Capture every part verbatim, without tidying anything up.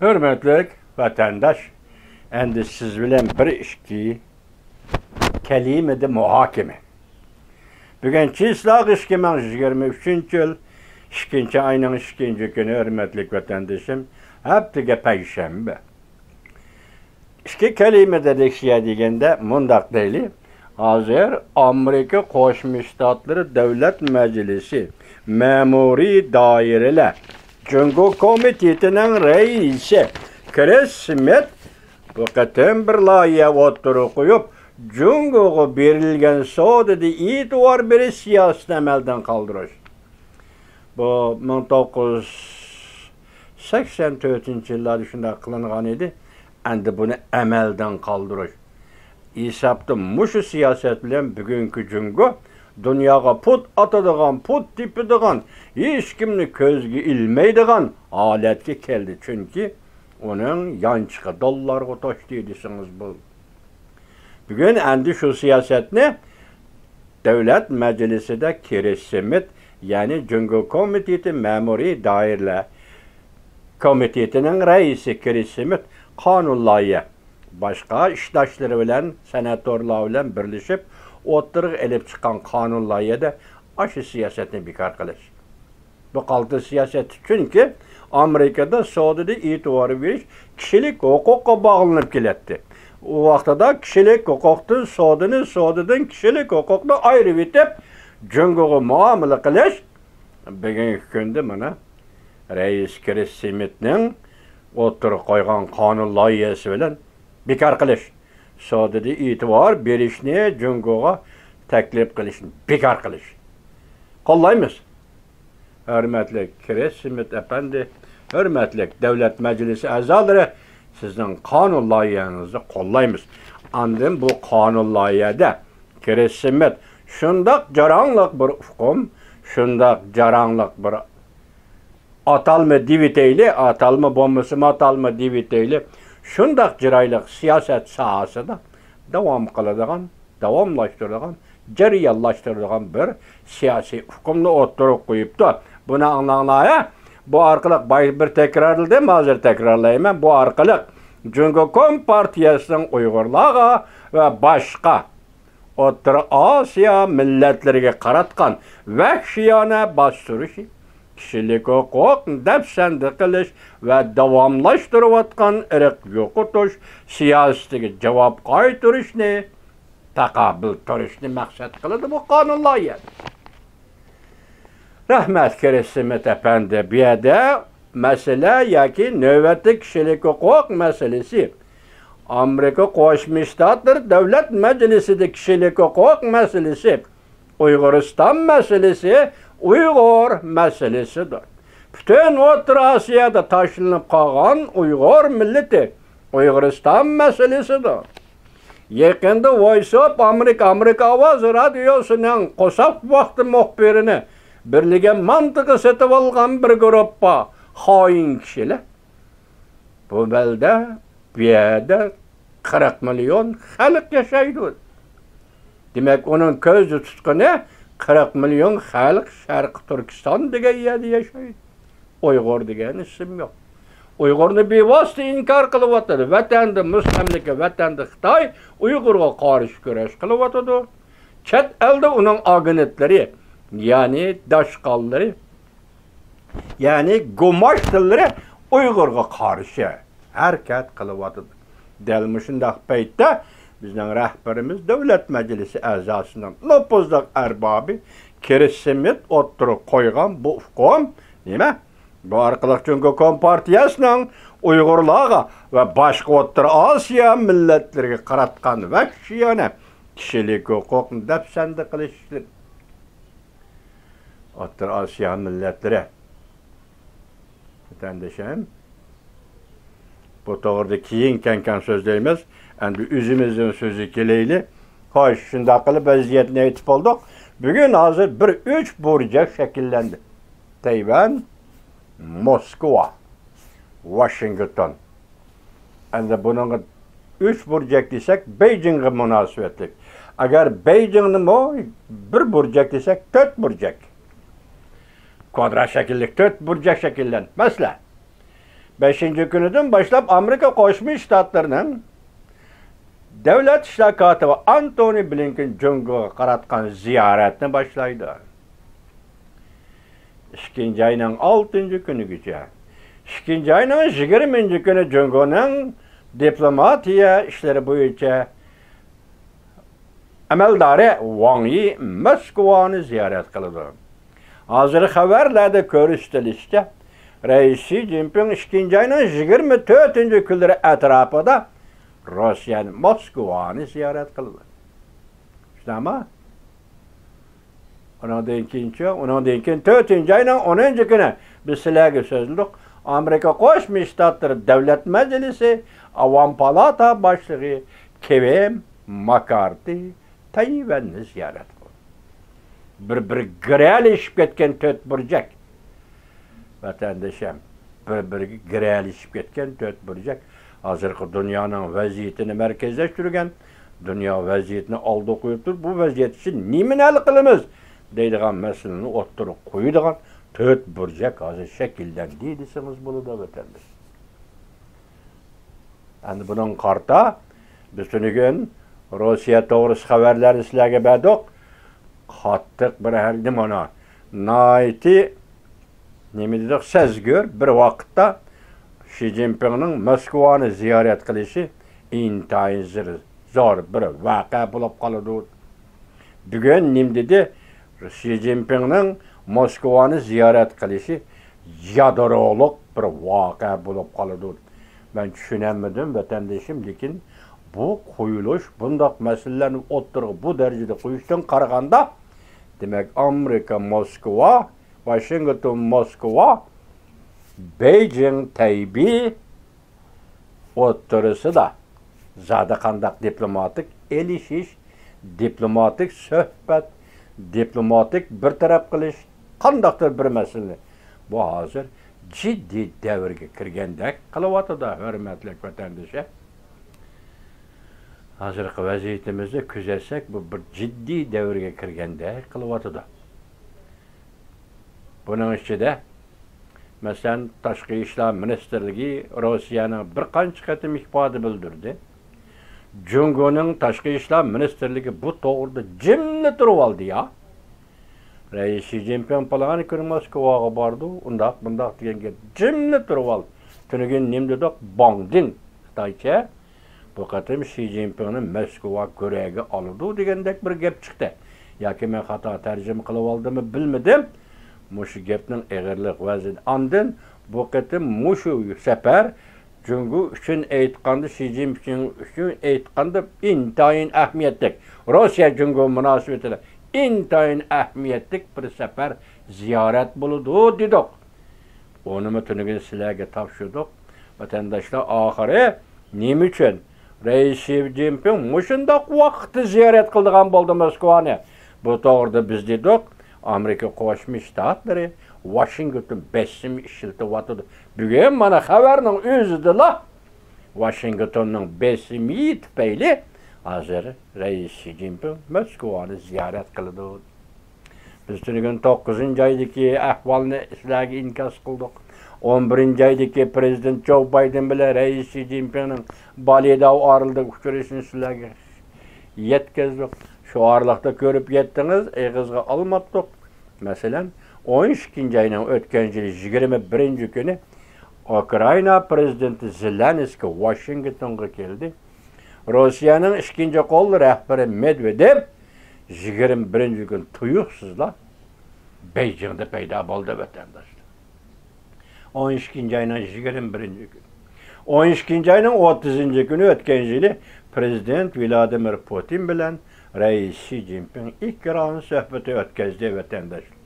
ھۆرمەتلىك ۋەتەنداش، ئەمدى سىز بىلەن بىر ئىككى كەلىمىدە مۇھاكىمە. بۈگۈن چىسلاق ئىككى مىڭ يىگىرمە ئۈچىنچى يىل ئىككىنچى ئاينىڭ ئىككىنچى كۈنى، ھۆرمەتلىك ۋەتەندىشىم، ھەپتىگە پەيشەنبە. ئىككى كەلىمىدە دېيىشى دېگەندە مۇنداق دەيلى، ھازىر ئامېرىكا قوشما شتاتلىرى دۆلەت مەجلىسى، مەمۇرىي دائىرىلەر، جۇڭگو كومىتېتىنىڭ رەئىسى كرىس سمىت بۇ قېتىم بىر لايىھە ئوتتۇرىغا قويۇپ، جۇڭگوغا بېرىلگەن سودىدا ئېتىبار بېرىش سىياسىتىنى ئەمەلدىن قالدۇرۇش. بۇ مىڭ توققۇز يۈز سەكسەن تۆتىنچى يىللاردا شۇنداق قىلىنغان ئىدى. ئەمدى بۇنى ئەمەلدىن قالدۇرۇش. ھېسابتا مۇشۇ سىياسەت بىلەن بۈگۈنكى جۇڭگو دۇنياغا پۇت ئاتىدىغان، پۇت تېپىدىغان، ھېچكىمنى كۆزگە ئىلمەيدىغان ھالەتكە كەلدى. چۈنكى ئۇنىڭ يانچۇقى دوللارغا توشتى دېسىڭىز بولىدۇ. بۈگۈن ئەمدى شۇ سىياسەتنى دۆلەت مەجلىسىدە كرىس سمىت، يەنى جۇڭگو كومىتېتى مەمۇرىي دائىرىلەر كومىتېتىنىڭ رەئىسى كرىس سمىت قانۇن لايىھە، باشقا ئىشداشلىرى بىلەن، سېناتورلار بىلەن بىرلىشىپ ئوتتۇرىغا ئېلىپ چىققان قانۇن لايىھەدە ئاشۇ سىياسەتنى بىكار قىلىش. بۇ قالتىس سىياسەت. چۈنكى ئامېرىكىدا سودىدا ئېتىبار بېرىش كىشىلىك ھوقۇققا باغلىنىپ كېلەتتى. ئۇ ۋاقتىدا كىشىلىك ھوقۇقتىن سودىنى، سودىدىن كىشىلىك ھوقۇقنى ئايرىۋېتىپ، جۇڭگوغا مۇئامىلە قىلىش بۈگۈنكى كۈندە مانا رەئىس كرىس سمىتنىڭ ئوتتۇرىغا قويغان قانۇن لايىھەسى بىلەن بىكار قىلىش، سودىدا ئېتىبار بېرىشنى جۇڭگوغا تەكلىپ قىلىشنى بىكار قىلىش. قوللايمىز. ھۆرمەتلىك كرىس سمىت ئەپەندى، ھۆرمەتلىك دۆلەت مەجلىسى ئەزالىرى، سىزنىڭ قانۇن لايىھەڭىزنى قوللايمىز. ئاندىن بۇ قانۇن لايىھەدە كرىس سمىت شۇنداق جاراڭلىق بىر ئۇقۇم، شۇنداق جاراڭلىق بىر ئاتالما دېۋىتەيلى، ئاتالما بولمىسىمۇ ئاتالما دېۋىتەيلى، شۇنداق چىرايلىق سىياسەت ساھەسىدە داۋام قىلىدىغان، داۋاملاشتۇرىدىغان، جەريانلاشتۇرىدىغان بىر سىياسىي ئۇقۇمنى ئوتتۇرىغا قويۇپتۇ. بۇنى ئاڭلاڭلار، ھە؟ بۇ ئارقىلىق باي-، بىر تەكرارلىدىم، ھازىر تەكرارلايمەن. بۇ ئارقىلىق جۇڭگو كومپارتىيەسىنىڭ ئۇيغۇرلارغا ۋە باشقا ئوتتۇرا ئاسىيا مىللەتلىرىگە قاراتقان ۋەھشىيانە باستۇرۇشى، كىشىلىك ھوقۇق دەپسەندە قىلىش ۋە داۋاملاشتۇرۇۋاتقان ئىرق يوقىتىش سىياسىتىگە جاۋاب قايتۇرۇشنى تاقابىل تۇرۇشنى مەقسەت قىلىدۇ بۇ قانۇن لايىھەسى. رەھمەت، كرىس سمىت ئەپەندى، بۇ يەردە مەسىلە ياكى نۆۋەتتە كىشىلىك ھوقۇق مەسىلىسى، ئامېرىكا قوشما شتاتلىرى دۆلەت مەجلىسىدە كىشىلىك ھوقۇق مەسىلىسى، ئۇيغۇرىستان مەسىلىسى، ئۇيغۇر مەسىلىسىدۇر. پۈتۈن ئوتتۇرا ئاسىيادا تاشلىنىپ قالغان ئۇيغۇر مىللىتى، ئۇيغۇرىستان مەسىلىسىدۇر. يېقىندا ۋويس ئوف ئامېرىكا، ئامېرىكا ئاۋازى رادىيوسىنىڭ قورساق ۋاقتى مۇخبىرىنى بىرلىگەن مانتىغا سېتىۋالغان بىر گۇرۇپپا خائىن كىشىلەر بۇ بەلدە، بۇ يەردە قىرىق مىليون خەلق ياشايدۇ. دېمەك، ئۇنىڭ كۆزدە تۇتقىنى قىرىق مىليون خەلق شەرقىي تۈركىستان دېگەن يەردە ياشايدۇ. ئۇيغۇر دېگەن ئىسىم يوق. ئۇيغۇرنى بىۋاسىتە ئىنكار قىلىۋاتىدۇ. ۋەتەندە مۇستەملىكە، ۋەتەندە خىتاي ئۇيغۇرغا قارشى كۈرەش قىلىۋاتىدۇ. چەت ئەلدە ئۇنىڭ ئاگېنتلىرى، يەنى داشقاللىرى، يەنى گۇماشتىلىرى ئۇيغۇرغا قارشى ھەرىكەت قىلىۋاتىدۇ. دەل مۇشۇنداق پەيتتە بىزنىڭ رەھبىرىمىز، دۆلەت مەجلىسى ئەزاسىنىڭ نوپۇزلۇق ئەربابى كرىس سمىت ئوتتۇرىغا قويغان بۇ ئۇقۇم نېمە؟ بۇ ئارقىلىق جۇڭگو كومپارتىيەسىنىڭ ئۇيغۇرلارغا ۋە باشقا ئوتتۇرا ئاسىيا مىللەتلىرىگە قاراتقان ۋەھشىيانە كىشىلىك ھوقۇقنى دەپسەندە قىلىش ئوتتۇرا ئاسىيا مىللەتلىرى. ۋەتەندىشىم، بۇ توغرىدا كېيىن كەڭ-كەڭ سۆزلەيمىز. ئەمدى ئۆزىمىزنىڭ سۆزىگە كېلەيلى. خوش، شۇنداق قىلىپ ۋەزىيەتنى ئېيتىپ بولدۇق. بۈگۈن ھازىر بىر ئۈچ بۇرجەك شەكىللەندى. تەيۋەن، موسكۋا، ۋاشىنگتون. ئەمدى بۇنىڭغا ئۈچ بۇرجەك دېسەك، بېيجىڭغا مۇناسىۋەتلىك. ئەگەر بېيجىڭنىمۇ بىر بۇرجەك دېسەك، تۆت بۇرجەك. كۋادرات شەكىللىك تۆت بۇرجەك شەكىللەندى. مەسىلەن، بەشىنچى كۈنىدىن باشلاپ ئامېرىكا قوشما شتاتلىرىنىڭ دۆلەت ئىشلار كاتىپى ئانتونى بلىنكېن جۇڭگوغا قاراتقان زىيارەتنى باشلايدۇ. ئىككىنچى ئاينىڭ ئالتىنچى كۈنىگىچە، ئىككىنچى ئاينىڭ يىگىرمىنچى كۈنى جۇڭگونىڭ دىپلوماتىيە ئىشلىرى بويىچە ئەمەلدارى ۋاڭ يى موسكۋانى زىيارەت قىلىدۇ. ھازىر خەۋەرلەردە كۆرسىتىلىشىچە، رەئىس شى جىنپىڭ ئىككىنچى ئاينىڭ يىگىرمە تۆتىنچى كۈنلىرى ئەتراپىدا روسىيەنى، موسكۋانى زىيارەت قىلىدۇ. شۇنداقمۇ؟ ئۇنىڭدىن كېيىنچۇ؟ ئۇنىڭدىن كېيىن تۆتىنچى ئاينىڭ ئونىنچى كۈنى بىز سىلەرگە سۆزلىدۇق. ئامېرىكا قوشما شتاتلىرى دۆلەت مەجلىسى ئاۋام پالاتا باشلىقى كېۋىن ماكارتى تەيۋەننى زىيارەت قىلدى. بىر-بىرىگە گىرەلىشىپ كەتكەن تۆت بۇرجەك. ۋەتەندىشىم، بىر-بىرىگە گىرەلىشىپ كەتكەن تۆت بۇرجەك ھازىرقى دۇنيانىڭ ۋەزىيىتىنى مەركەزلەشتۈرگەن، دۇنيا ۋەزىيىتىنى ئالدىغا قويۇپ تۇرۇپ، بۇ ۋەزىيەت ئۈچۈن نېمىنى ھەل قىلىمىز دەيدىغان مەسىلىنى ئوتتۇرىغا قويىدىغان تۆت بۇرجەك ھازىر شەكىللەندى دېسىڭىز بولىدۇ، ۋەتەندىش. ئەمدى بۇنىڭغا قارىتا بىز تۈنۈگۈن روسىيە توغرىسى خەۋەرلەرنى سىلەرگە بەردۇق. قاتتىق بىر ھەر نېمە ئانا، ناھايىتى نېمە دېدۇق، سەزگۈر بىر ۋاقىتتا شى جىنپىڭنىڭ موسكۋانى زىيارەت قىلىشى ئىنتايىن زىر-، زور بىر ۋەقە بولۇپ قالىدۇ. بۈگۈن نېمە دېدى؟ شى جىنپىڭنىڭ موسكۋانى زىيارەت قىلىشى يادرولۇق بىر ۋەقە بولۇپ قالىدۇ. مەن چۈشىنەلمىدىم، ۋەتەندىشىم، لېكىن بۇ قويۇلۇش، بۇنداق مەسىلىلەرنى ئوتتۇرىغا بۇ دەرىجىدە قويۇشتىن قارىغاندا، دېمەك، ئامېرىكا موسكۋا، ۋاشىنگتون موسكۋا، بېيجىڭ تەيبېي ئوتتۇرىسىدا زادى قانداق دىپلوماتىك ئېلىشىش، دىپلوماتىك سۆھبەت، دىپلوماتىك بىر تەرەپ قىلىش، قانداقتۇر بىر مەسىلىنى، بۇ ھازىر جىددىي دەۋرگە كىرگەندەك قىلىۋاتىدۇ، ھۆرمەتلىك ۋەتەندىشىم. ھازىرقى ۋەزىيىتىمىزنى كۆزەتسەك، بۇ بىر جىددىي دەۋرگە كىرگەندەك قىلىۋاتىدۇ. بۇنىڭ ئىچىدە، مەسىلەن، تاشقى ئىشلار مىنىستىرلىكى روسىيەنىڭ بىر قانچە قېتىم ئىپادە بىلدۈردى. جۇڭگونىڭ تاشقى ئىشلار مىنىستىرلىكى بۇ توغرىدا جىملا تۇرۇۋالدى يا. رەئىس شى جىنپىڭ پالان كۈنى موسكۋاغا بارىدۇ، ئۇنداق، بۇنداق دېگەن گەپ جىملا تۇرۇۋالدى. تۈنۈگۈن نېمە دېدۇق؟ باڭدىن، خىتايچە. بۇ قېتىم شى جىنپىڭنى مەسكۇۋا گۆرۈگە ئالىدۇ دېگەندەك بىر گەپ چىقتى. ياكى مەن خاتا تەرجىمە قىلىۋالدىممۇ بىلمىدىم. مۇشۇ گەپنىڭ ئېغىرلىق ۋەزنى. ئاندىن بۇ قېتىم مۇشۇ سەپەر جۇڭگو ئۈچۈن ئېيتقاندا، شى جىنپىڭ ئۈچۈن ئېيتقاندا ئىنتايىن ئەھمىيەتلىك، روسىيە جۇڭگو مۇناسىۋىتىدە ئىنتايىن ئەھمىيەتلىك بىر سەپەر زىيارەت بولىدۇ دېدۇق. ئۇنىمۇ تۈنۈگۈن سىلەرگە تاپشۇردۇق. ۋەتەنداشلار، ئاخىرى نېمە ئۈچۈن رەئىس شى جىنپىڭ مۇشۇنداق ۋاقىتتا زىيارەت قىلىدىغان بولدى موسكۋانى؟ بۇ توغرىدا بىز دېدۇق، ئامېرىكا قوشما شتاتلىرى، ۋاشىنگتون بېسىم ئىشلىتىۋاتىدۇ. بۈگۈن مانا خەۋەرنىڭ ئۆزىدىلا ۋاشىنگتوننىڭ بېسىمى تۈپەيلى ھازىر رەئىس شى جىنپىڭ موسكۋانى زىيارەت قىلىدۇ. بىز تۈنۈگۈن توققۇزىنچى ئايدىكى ئەھۋالنى سىلەرگە ئىنكاس قىلدۇق. ئون بىرىنچى ئايدىكى پىرېزىدېنت جو بايدېن بىلەن رەئىس شى جىنپىڭنىڭ بالىداۋ ئارىلىدىكى ئۇچرىشىشىنى سىلەرگە يەتكۈزدۇق. شۇ ئارىلىقتا كۆرۈپ يەتتىڭىز، ئېغىزغا ئالماپتۇق. مەسىلەن، ئون ئىككىنچى ئاينىڭ ئۆتكەن يىلى يىگىرمە بىرىنچى كۈنى ئۇكرائىنا پىرېزىدېنتى زېلېنسكىي ۋاشىنگتونغا كەلدى. روسىيەنىڭ ئىككىنچى قول رەھبىرى مېدۋېدېۋ يىگىرمە بىرىنچى كۈنى تۇيۇقسىزلا بېيجىڭدا پەيدا بولدى، ۋەتەنداشلار. ئون ئىككىنچى ئاينىڭ يىگىرمە بىرىنچى كۈنى. ئون ئىككىنچى ئاينىڭ ئوتتۇزىنچى كۈنى ئۆتكەن يىلى پىرېزىدېنت ۋلادىمىر پۇتىن بىلەن رەئىس شى جىنپىڭ ئىككى راۋۇند سۆھبىتى ئۆتكەزدى، ۋەتەنداشلار.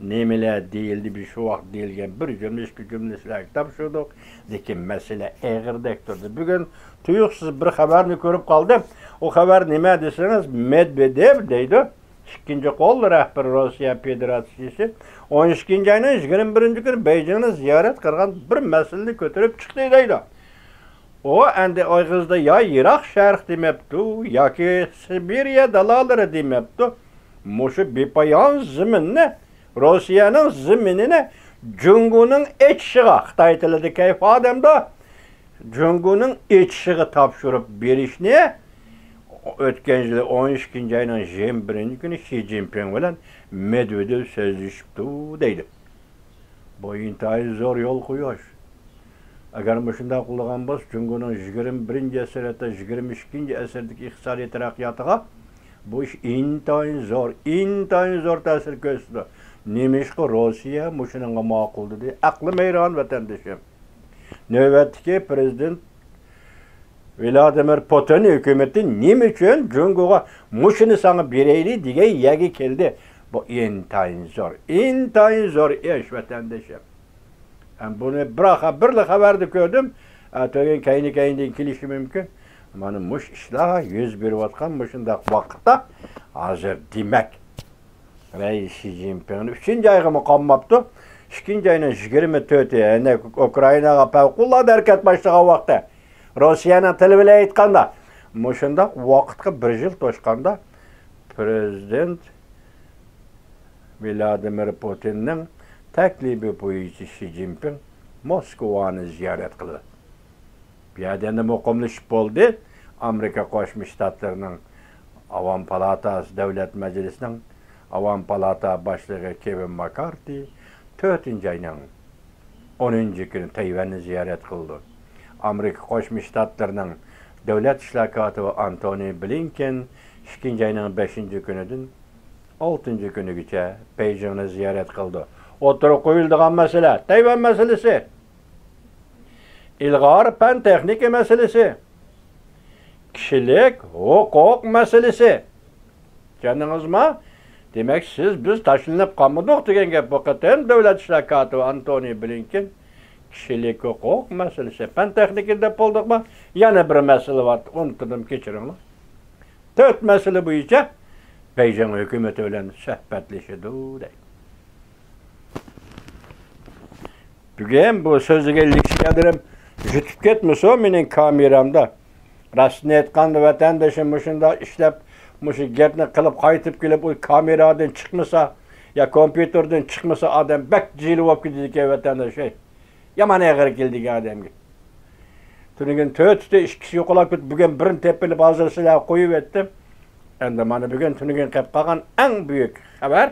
نېمىلەر دېيىلدى، بىز شۇ ۋاقىت دېيىلگەن بىر جۈملە، ئىككى جۈملە سىلەرگە تاپشۇردۇق. لېكىن مەسىلە ئېغىردەك تۇردى. بۈگۈن تۇيۇقسىز بىر خەۋەرنى كۆرۈپ قالدىم. ئۇ خەۋەر نېمە دېسىڭىز، مېدۋېدېۋ دەيدۇ. ئىككىنچى قول رەھبىرى روسىيە فېدېراتسىيىسى ئون ئىككىنچى ئاينىڭ يىگىرمە بىرىنچى كۈنى بېيجىڭنى زىيارەت قىلغان بىر مەسىلىنى كۆتۈرۈپ چىقتى دەيدۇ. ئۇ ئەمدى ئېغىزدا يا يىراق شەرق دېمەپتۇ، ياكى سىبىرىيە دالالىرى دېمەپتۇ. مۇشۇ بىپايان زېمىننى، روسىيەنىڭ زېمىنىنى جۇڭگونىڭ ئېچىشىغا، خىتاي تىلىدا كەيف ئادەمدە، جۇڭگونىڭ ئېچىشىغا تاپشۇرۇپ بېرىشنى ئۆتكەن يىلى ئون ئىككىنچى ئاينىڭ يىگىرمە بىرىنچى كۈنى شى جىنپىڭ بىلەن مېدۋېدېۋ سۆزلىشىپتۇ دەيدۇ. بۇ ئىنتايىن زور يول قويۇش. ئەگەر مۇشۇنداق قىلىدىغان بولسا، جۇڭگونىڭ يىگىرمە بىرىنچى ئەسىر، ھەتتا يىگىرمە ئىككىنچى ئەسىردىكى ئىقتىسادىي تەرەققىياتىغا بۇ ئىش ئىنتايىن زور، ئىنتايىن زور تەسىر كۆرسىتىدۇ. نېمىشقا روسىيە مۇشۇنىڭغا ماقۇل دېدى؟ ئەقلىم ھەيران، ۋەتەندىشىم. نۆۋەتتىكى پىرېزىدېنت ۋلادىمىر پۇتىن ھۆكۈمىتى نېمە ئۈچۈن جۇڭگوغا مۇشۇنى ساڭا بېرەيلى دېگەن يەرگە كەلدى؟ بۇ ئىنتايىن زور، ئىنتايىن زور ئىش، ۋەتەندىشىم. ھەم بۇنى بىر خە-، بىرلا خەۋەردە كۆردۈم. ئەتىگەن كەينى-كەينىدىن كېلىشى مۇمكىن. مانا مۇشۇ ئىشلار يۈز بېرىۋاتقان مۇشۇنداق ۋاقىتتا، ھازىر دېمەك، رەئىس شى جىنپىڭنى ئۈچىنچى ئايغىمۇ قاماپتۇ. ئىككىنچى ئاينىڭ يىگىرمە تۆتى، يەنى ئۇكرائىناغا پەۋقۇلئاددە ھەرىكەت باشلىغان ۋاقتى، روسىيەنىڭ تىلى بىلەن ئېيتقاندا، مۇشۇنداق ۋاقىتقا بىر يىل توشقاندا، پىرېزىدېنت ۋلادىمىر پۇتىننىڭ تەكلىپى بويىچە شى جىنپىڭ موسكۋانى زىيارەت قىلدى. بۇ يەردە ئەمدى مۇقىملىشىپ بولدى. ئامېرىكا قوشما شتاتلىرىنىڭ ئاۋام پالاتاسى، دۆلەت مەجلىسىنىڭ ئاۋام پالاتا باشلىقى كېۋىن ماككارتى تۆتىنچى ئاينىڭ ئونىنچى كۈنى تەيۋەننى زىيارەت قىلىدۇ. ئامېرىكا قوشما شتاتلىرىنىڭ دۆلەت ئىشلار كاتىپى ئانتونى بلىنكېن ئىككىنچى ئاينىڭ بەشىنچى كۈنىدىن ئالتىنچى كۈنىگىچە بېيجىڭنى زىيارەت قىلىدۇ. ئوتتۇرىغا قويۇلىدىغان مەسىلە، تەيۋەن مەسىلىسى، ئىلغار پەن تېخنىكا مەسىلىسى، كىشىلىك ھوقۇق مەسىلىسى. چۈشەندىڭىزمۇ؟ دېمەك، سىز، بىز تاشلىنىپ قالمىدۇق دېگەن گەپ. بۇ قېتىم دۆلەت ئىشلار كاتىپى ئانتونى بلىنكېن كىشىلىك ھوقۇق مەسىلىسى، پەن تېخنىكا دەپ بولدۇقمۇ؟ يەنە بىر مەسىلە بار، ئۇنتۇدۇم، كەچۈرۈڭلار. تۆت مەسىلە بويىچە بېيجىڭ ھۆكۈمىتى بىلەن سۆھبەتلىشىدۇ دەيدۇ. بۈگۈن بۇ سۆزلىگەن لېكسىيەلىرىم يۈتۈپ كەتمىسۇن مېنىڭ كامېرامدا. راستىنى ئېيتقاندا، ۋەتەندىشىم مۇشۇنداق ئىشلەپ، مۇشۇ گەپنى قىلىپ، قايتىپ كېلىپ، ئۇ كامېرادىن چىقمىسا يا كومپيۇتېردىن چىقمىسا، ئادەم بەك جىلە بولۇپ كېتىدىكەن، ۋەتەنداش، ھەي. يامان ئېغىر كېلىدىكەن ئادەمگە. تۈنۈگۈن تۆتتە ئىككىسى يوقىلاپ كېتىپ، بۈگۈن بىرنى تېپىپ ئېلىپ، ھازىر سىلەرگە قويۇۋەتتىم. ئەمدى مانا بۈگۈن تۈنۈگۈن قېلىپ قالغان ئەڭ بۈيۈك خەۋەر،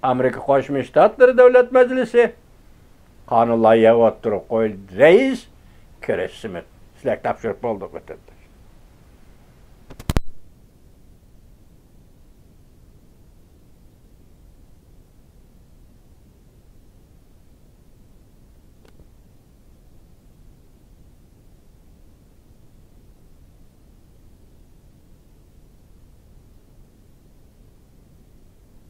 ئامېرىكا قوشما شتاتلىرى دۆلەت مەجلىسى قانۇن لايىھە ئوتتۇرىغا قويدى. رەئىس كرىس سمىت، سىلەرگە تاپشۇرۇپ بولدۇق، ۋەتەندە.